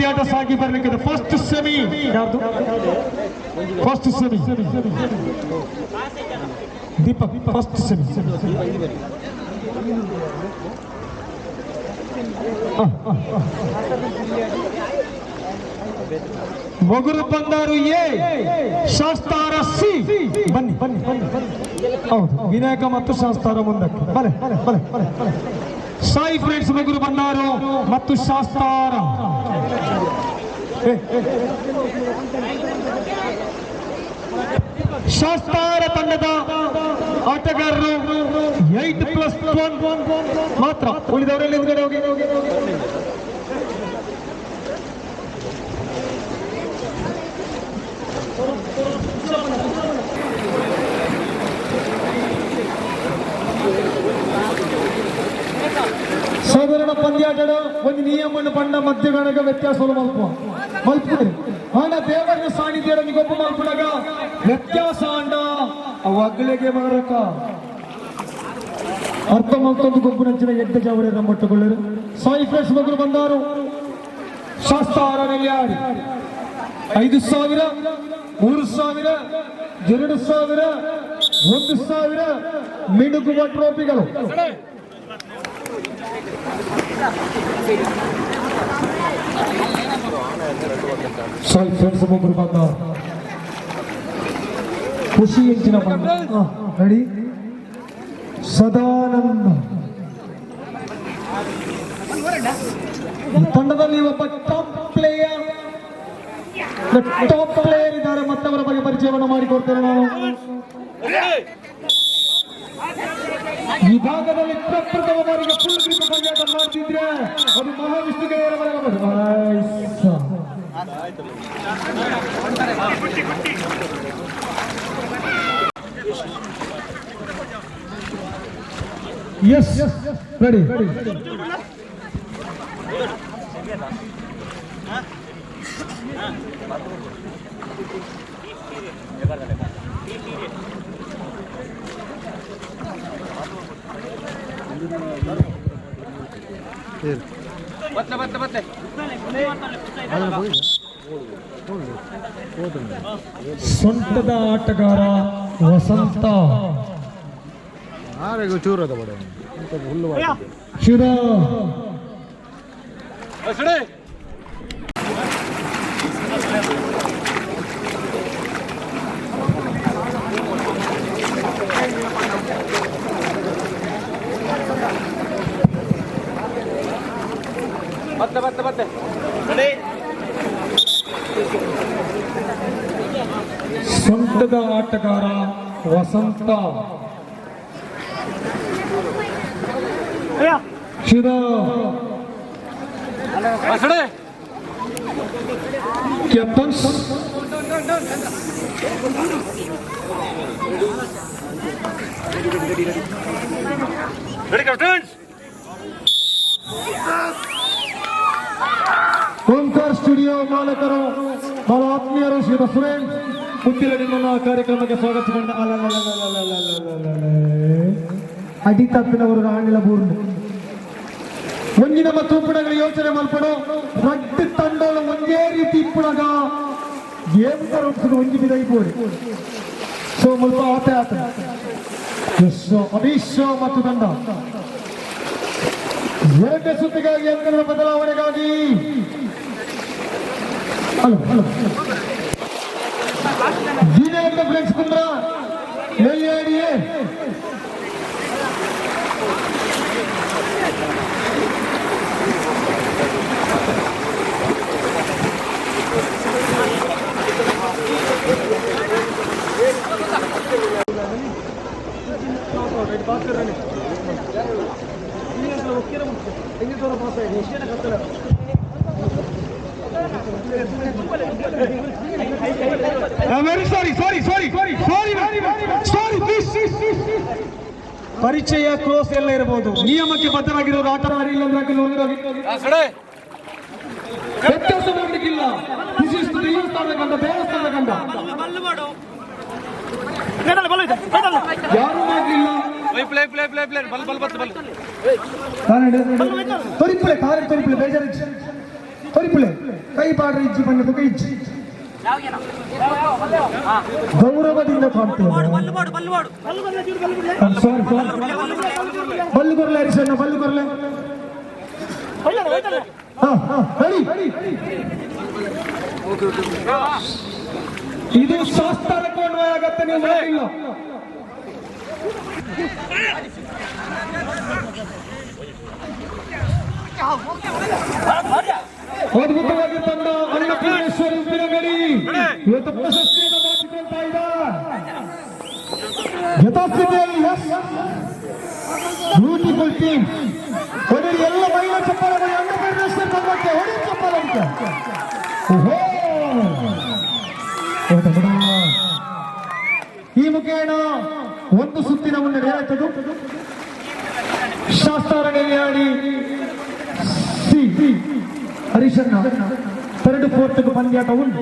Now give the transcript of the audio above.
ಪಂದ್ಯಾಟ ಸಾಗಿ ಬರಲಿಕ್ಕೆ. First semi ಯಾರ್ದು? First semi Deepak, first semi. Mogur Bandaru A, Shastara C. ಬನ್ನಿ ಬನ್ನಿ ಬನ್ನಿ. ಹೌದು, ವಿನಾಯಕ ಮತ್ತು ಶಾಸ್ತಾರ ಮುಂದಕ್ಕೆ. ಬಲೆ ಬಲೆ ಬಲೆ ಬಲೆ ಬಲೆ. ಸಾಯಿ ಫ್ರೆಂಡ್ಸ್ ಮೊಗರು ಬಂದಾರು ಮತ್ತು ಶಾಸ್ತಾರ. ಶಾಸ್ತಾರ ತಂಡದ ಆಟಗಾರರು 8+1 ಮಾತ್ರ, ಉಳಿದವರೆಲ್ಲ ಹಿಂದ್ಗಡೆ ಹೋಗಿ. ಸಾಧಾರಣ ಪಂದ್ಯಾಟದ ಒಂದು ನಿಯಮವನ್ನು ಪಂಡ ಮಧ್ಯಗಣಕ ವ್ಯತ್ಯಾಸ ಮಲ್ಪ ಮಲ್ಪುರಿ. ಆಂಡ ದೇವರ ಸಾನ್ನಿಧ್ಯ ಗೊಬ್ಬ ಮಲ್ಪುಡಗ ವ್ಯತ್ಯಾಸ ಅಂಡ ಅವು ಅಗ್ಲೆಗೆ ಮಾರಕ. ಅರ್ಥ ಮಲ್ತೊಂದು ಗೊಬ್ಬು ನಂಚಿನ ಎಡ್ಡ ಜಾವರೆ ರಮ್ಮಟ್ಟುಕೊಳ್ಳರು. ಸಾಯಿ ಫ್ರೆಶ್ ಮಗರು ಬಂದಾರು, ಶಾಸ್ತಾರ ನೆಲ್ಯಾಡಿ. 5,000, 3,000, 2,000, 1,000 ಮಿನುಗುವ ಟ್ರೋಫಿಗಳು. ಸಾಯಿ ಫ್ರೆಂಡ್ಸ್ ಒಬ್ಬರು ಬಂದ ಖುಷಿ ಎಂಚಿನ ಬಣ್ಣ. ರೆಡಿ. ಸದಾನಂದ. ಈ ತಂಡದಲ್ಲಿ ಒಬ್ಬ ಟಾಪ್ ಪ್ಲೇಯರ್, ಟಾಪ್ ಪ್ಲೇಯರ್ ಇದ್ದಾರೆ. ಮತ್ತವರ ಬಗ್ಗೆ ಪರಿಚಯವನ್ನು ಮಾಡಿಕೊಡ್ತೇನೆ ನಾನು. ಈ ಭಾಗದಲ್ಲಿ ಪ್ರಪ್ರಥಮ ಬಾರಿಗೆ ಫುಲ್ ಗ್ರಿಪ್ ಪಂದ್ಯಾಟ ಮಾಡ್ತಿದ್ರೆ ಅದು ಮಹಾವಿಷ್ಣು ಗೆಳೆಯರ. Yes, ready. ಬತ್ಲೆ ಬತ್ಲೆ ಬತ್ಲೆ. ಸೊಂಟದ ಆಟಗಾರ ವಸಂತ. ಆರೆಗೂ ಚೂರದ ಬಡ ಹುಲ್ಲು. ಶಿರ. ಸಡಿ. ಬತ್ಲೆ ಬತ್ಲೆ ಬತ್ಲೆ ಸಡಿ. ಸೊಂಟದ ಆಟಗಾರ ವಸಂತ. ಶಿರ. ಸಡಿ. Captains. Ready captains. Omkar studio ಮಾಲಕರು, ಬಹಳ ಆತ್ಮೀಯರು, ಶ್ರೀ ಸುರೇಶ್ ಪುತ್ತಿಲ ನಿಮ್ಮನ್ನು ಆ ಕಾರ್ಯಕ್ರಮಕ್ಕೆ ಸ್ವಾಗತಿಸಿಕೊಂಡ. ಅಡಿ ತಪ್ಪಿನವರು ರಾಣಿಲ ಬೂರ್ನು. ಒಂಜಿ ನಮ್ಮ ತೂಪುಡಗಳ ಯೋಚನೆ ಮಲ್ಪಡು. ರಡ್ಡು ತಂಡೋಳು ಒಂದೇ ರೀತಿ ಇಪ್ಪುಣಗ ಏನ್ ಒಂಜಿ ಬಿದೈ ಪೋಡಿ. ಸೊ ಮುಲ್ಪ ಆತ ಆತ ಅಭೀಶ್ ಮತ್ತು ತಂಡ ಎರಡನೇ ಸುತ್ತಿಗಾಗಿ ಅಂಕಗಳ ಬದಲಾವಣೆಗಾಗಿ. Hello hello. Vinayaka friends Kundra Nelyadi. Very sorry, sorry, sorry, sorry, sorry, please. ಪರಿಚಯ ಕ್ಲೋಸ್ ಎಲ್ಲ ಇರಬಹುದು, ನಿಯಮಕ್ಕೆ ಬದ್ಧರಾಗಿರೋರು ಆಟ ಆಡಿ. ಇಲ್ಲ ಅಂದ್ರೆ ಸಡಿ. ವ್ಯತ್ಯಾಸ ಮಾಡಲಿಕ್ಕಿಲ್ಲ. This is ದೇವಸ್ಥಾನದ ಗಂಡ, ದೇವಸ್ಥಾನದ ಗಂಡ. ಯಾರು ಮಾಡಲಿಲ್ಲ. Play play play play ಬಲ್ ಬಲ್ ಬತ್ ಬಲ್. ತೊರಿಪಲೆ ತಾರೆ ತೊರಿಪಲೆ ಬೇಜಾರು. ಹೊರಿಪುಲೆ ಕೈ ಪಾಡ್ರೆ ಇಜ್ಜಿ ಬಣ್ಣದ ಇಜ್ಜಿ. ಗೌರವದಿಂದ ಕಾಣ್ತೇವೆ. ಸಾರಿ, ಬಲ್ಲು ಕೊರ್ಲೆ ಹರಿಸಣ್ಣ, ಬಲ್ಲು ಕೊರ್ಲೆ. ಹಾ ಹಾ, ರೆಡಿ. ಇದು ಶಾಸ್ತ್ರಕ್ಕೂ ಅನ್ವಯ ಆಗತ್ತೆ, ನೀವು ಮಾಡಿಲ್ಲ. ಅದ್ಭುತವಾಗಿ ತಂಡ ಅನ್ನಪೂರ್ಣೇಶ್ವರಿ ಉಪ್ಪಿನಂಗಡಿ ಇವತ್ತು ಪ್ರಶಸ್ತಿಯನ್ನು ಬಾಚಿಕೊಳ್ತಾ ಇದೆ. ಯಥಾಸ್ಥಿತಿಯಲ್ಲಿ. ಬ್ಯೂಟಿಫುಲ್ ಟೀಮ್ ಹೊಡಿ. ಎಲ್ಲ ಮಹಿಳಾ ಚಪ್ಪಾಳೆ ಹೊಡಿ. ಅನ್ನಪೂರ್ಣೇಶ್ವರಿ ತಂಡಕ್ಕೆ ಹೊಡಿ ಚಪ್ಪಾಳೆ ಅಂತ. ಓಹೋ. ಹೌದಾ ಬಿಡ. ಈ ಮುಖೇನ ಒಂದು ಸುತ್ತಿನ ಮುನ್ನಡೆ ಆಯ್ತದು. ಶಾಸ್ತಾರಗೇಡಿ ಸಿ ಹರೀಶಣ್ಣ ಥರ್ಡ್ ಫೋರ್ತ್ ಪಂದ್ಯಾಟ ಉಂಟು.